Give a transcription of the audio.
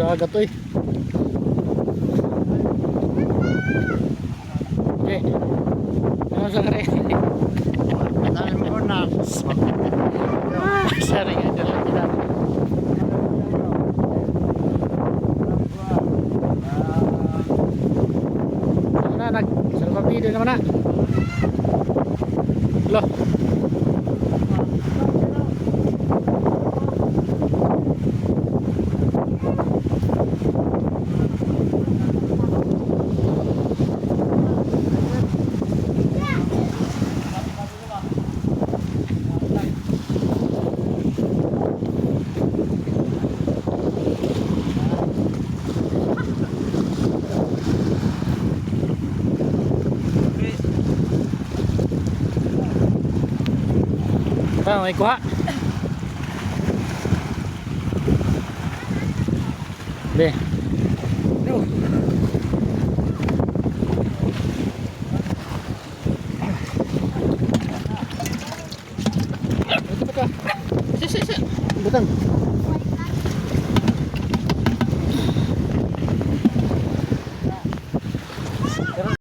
Dagat oy. Okay. Ano sa kare? Dali mo na. Sorry nga, dala kita. Ano na, nag salvavida naman na. Lo. Pa, may kuha. Be. No. Ito ba ka? Isa, isa, isa. Butang.